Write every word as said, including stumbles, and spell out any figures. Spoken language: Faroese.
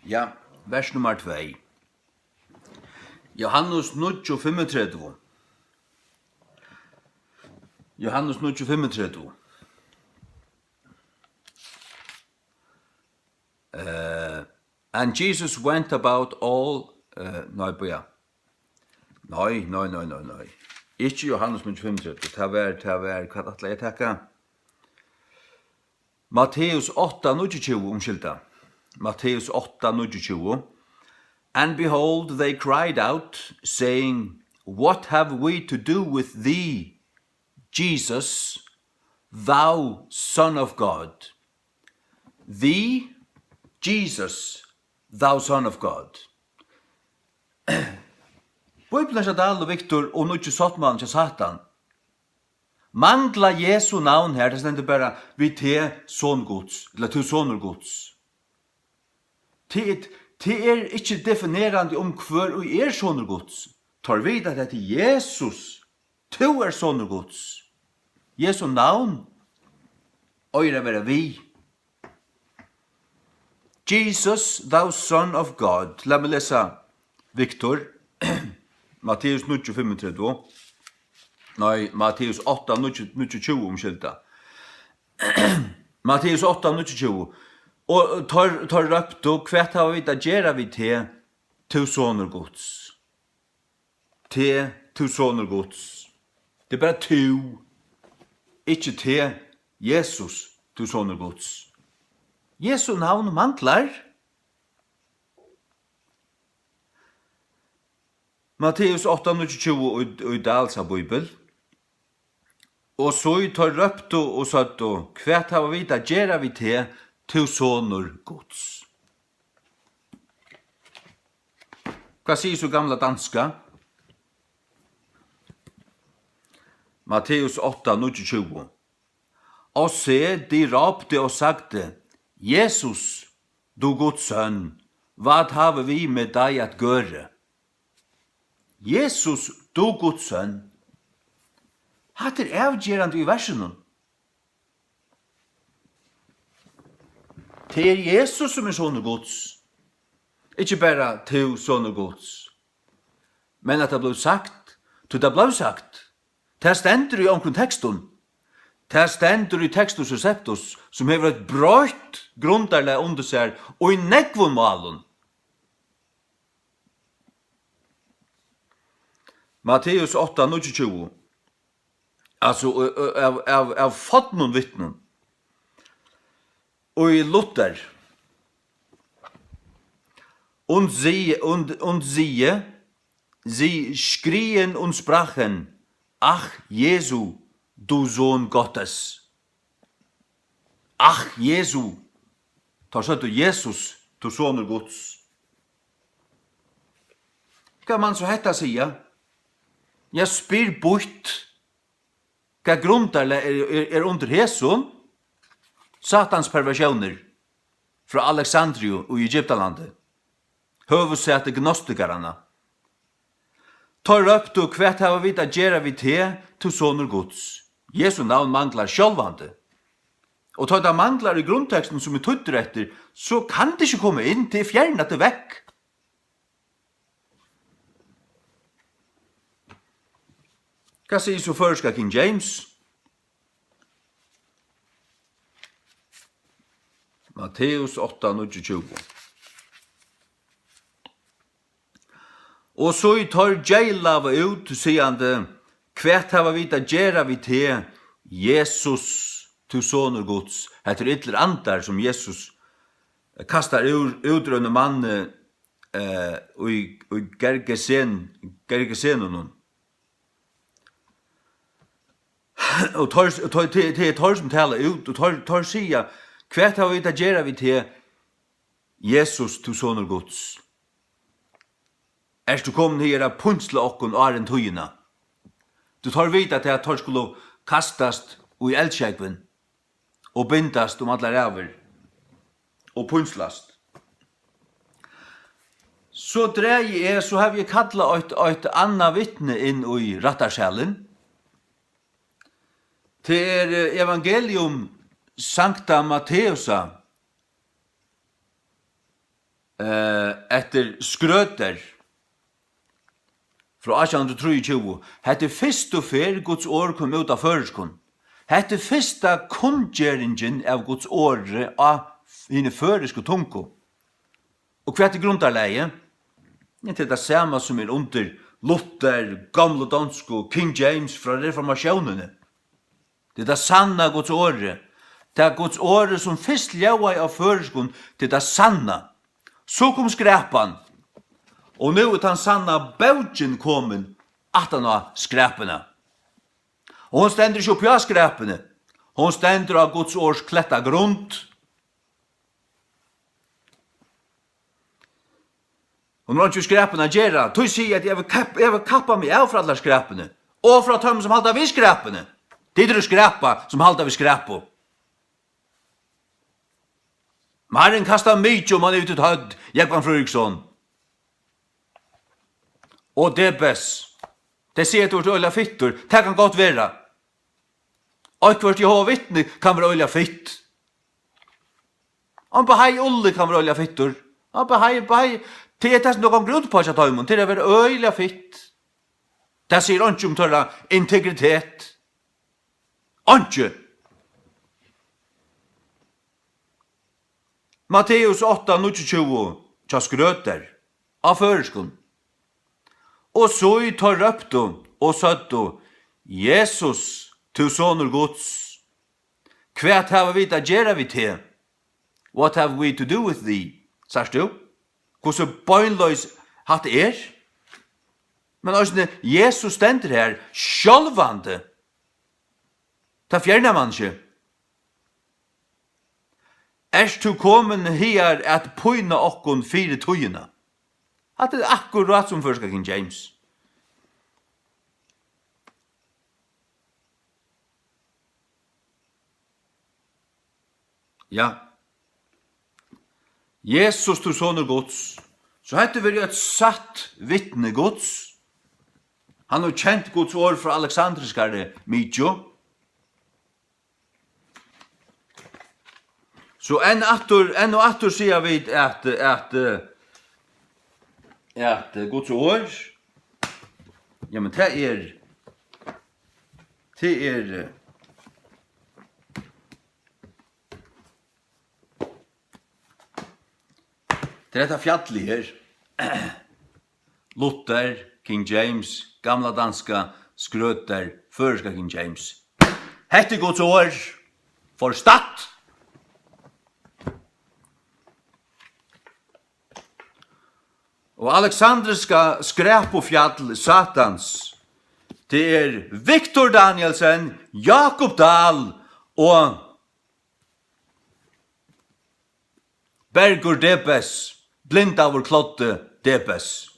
Ja, vers nummar tvey. Johannes níggju fimmogtretivu. Johannes níggju fimmogtretivu. Eh, and Jesus went about all, eh, nei, bíða. Nei, nei, nei, nei, nei. Ikki Johannes níggju fimmogtretivu. Tað var, tað var, hvat ætlaði eg at taka? Matteus átta níggjuogtjúgu, umskylda. Matteus átta níggjuogtjúgu. And behold, they cried out, saying, "What have we to do with thee, Jesus, thou Son of God?" Thee, Jesus, thou Son of God. Bíblian hjá Dahl og Viktor og nýggi sáttmálin hjá Satan. Mangla Jesu navn her, tað stendur bara, "Við teg, son Guds", ella "Tú sonur Guds". Tað er, tað er ikki definerandi um, hvør ið er sonur Guds. Teir vita, at hetta er Jesus. "Tú ert sonur Guds." Jesu navn eigur at vera við. "Jesus, thou Son of God." Lat meg lesa, Viktor. Matteus níggju fimmogtretivu. Nei, Matteus átta níggju, níggjuogtjúgu, umskylda. Matteus átta níggjuogtjúgu. Og teir, teir róptu, "Hvat hava vit at gera við teg, tú sonur Guds?" Teg, tú sonur Guds. Tað er bara tú. Ikki teg, Jesus, tú sonur Guds. Jesu navn manglar. Matteus átta níggjuogtjúgu í, í Dahls bíbel. Og so teir róptu og søgdu, "Hvat hava vit at gera við teg, tú sonur Guds?" Hvat sigur so gamla danska? Matteus átta níggjuogtjúgu. Og se, de råbte og sagde, "Jesus, du Guds søn, hvad har vi med dig at gøre?" "Jesus, du Guds søn." Hatta er avgerandi í versinum. Tað er Jesus, sum er sonur Guds. Ikki bara tú, sonur Guds. Men at tað bleiv sagt, tí tað bleiv sagt. Tað stendur í onkrum tekstum. Tað stendur í Textus Receptus, sum hevur eitt breitt grundarlag undir sær og í nógvum málum. Matteus átta níggjuogtjúgu. Altso, ø, ø, av, av, av fornum vitnum. Og í Luther. Und sie, und, und siehe, sie schrien und sprachen, "Ach, Jesu, du Sohn Gottes." "Ach, Jesu." Teir søgdu, "Jesus, tú sonur Guds." Hvat man so hetta siga? Eg spyr býtt. Hvat grundarlag er, er, er undir hesum? Satans perversjónir frá Alexandriu í Egyptalandi. Høvuðssæti gnostikaranna. Teir róptu, "Hvat hava vit at gera við teg, tú sonur Guds?" Jesu navn manglar sjálvandi. Og tá tað manglar í grundtekstinum, sum er týddur eftir, so kann tað ikki koma inn, tað er fjernt, tað er vekk. Hvat sigur so føroyska King James? Matteus átta níggjuogtjúgu. Og so teir geylaðu út, sigandi, "Hvat hava vit at gera við teg, Jesus, tú sonur Guds?" Hetta eru illir andar, sum Jesus kastar úr, út úr einum manni, eh, í, í Gergesen-, Gergesenunum. Og teir, og teir, tað, tað eru teir, sum tala út, og teir, teir siga, "Hvat hava vit at gera við teg, Jesus, tú sonur Guds? Ert tú komin higar at pínsla okkum áðrenn tíðina?" Tí teir vita tað, at teir skulu kastast í eldsjógvin og bindast um allar ævir og pínslast. So dragi eg, so havi eg kallað eitt, eitt annað vitni inn í rættarsalin. Tað er, eh, Evangelium Sankta Matteusa, eh, eftir Schröter frá átjan hundrað og trýogtjúgu. Hetta er fyrstu ferð, Guds orð kom út á føroyskum. Hetta er fyrsta kunngeringin av Guds orði á hini føroysku tungu. Og hvat er grundarlagið? Ja, tað er tað sama sum er undir Luther, gamlu donsku, King James frá reformatiónini. Tað er tað sanna Guds orðið. Tað Guds orðið, sum fyrst ljóðaði á føroyskum, tað er tað sanna. So kom skrapan. Og nú er tann sanna bókin komin aftan á skrapuna. Og hon stendur ikki uppi á skrapuni. Hon stendur á Guds orðs kletta grund. Hon hevur einki við skrapuna at gera. Tí sigi eg, at eg vil kapp-, eg vil kappa meg av frá allari skrapuni. Og frá teimum, sum halda við skrapuni. Tit eru skrapa, sum halda við skrapu. Harrin kastar mykju oman yvir títt høvd, Jógvan Fríðriksson. Og Debes. Tey siga, at tú ert øgiliga fittur. Tað kann gott vera. Eitthvørt Jehova vitni kann vera øgiliga fitt. Ein Bahá'í Ulli kann vera øgiliga fittur. Ein Bahá'í, Bahá'í, tað er tað, sum tað gongur út uppá hjá teimum. Tað er at vera øgiliga fitt. Tað sigur einki um teirra integritet. Einki. Matteus átta níggjuogtjúgu hjá Schröter, á føroyskum. Og so teir róptu og søgdu: "Jesus, tú sonur Guds, hvat hava vit at gera við teg? What have we to do with thee?" Sært tú, hvussu beinleiðis hatta er? Men eisini Jesus stendur her sjálvandi. Tað fjernar mann ikki. Ert tú komin higar at pína okkum fyri tíðina? Hatta er akkurát sum føroyska King James. Ja. Jesus, tú sonur Guds. So hetta verður eitt satt vitni Guds. Hann hevur kent Guds orð frá Alexandriskari Mikju. So enn aftur, enn og aftur siga vit, at, at, at Guds orð, jamen, tað er, tað er, tað er hetta fjallið her. Luther, King James, gamla danska, Schröter, føroyska King James. Hetta er Guds orð. Forstatt. Og Alexandriska skrapufjall Satans, tað er Victor Danielsen, Jakob Dahl og Bergur Debes, blindaður kloddi Debes.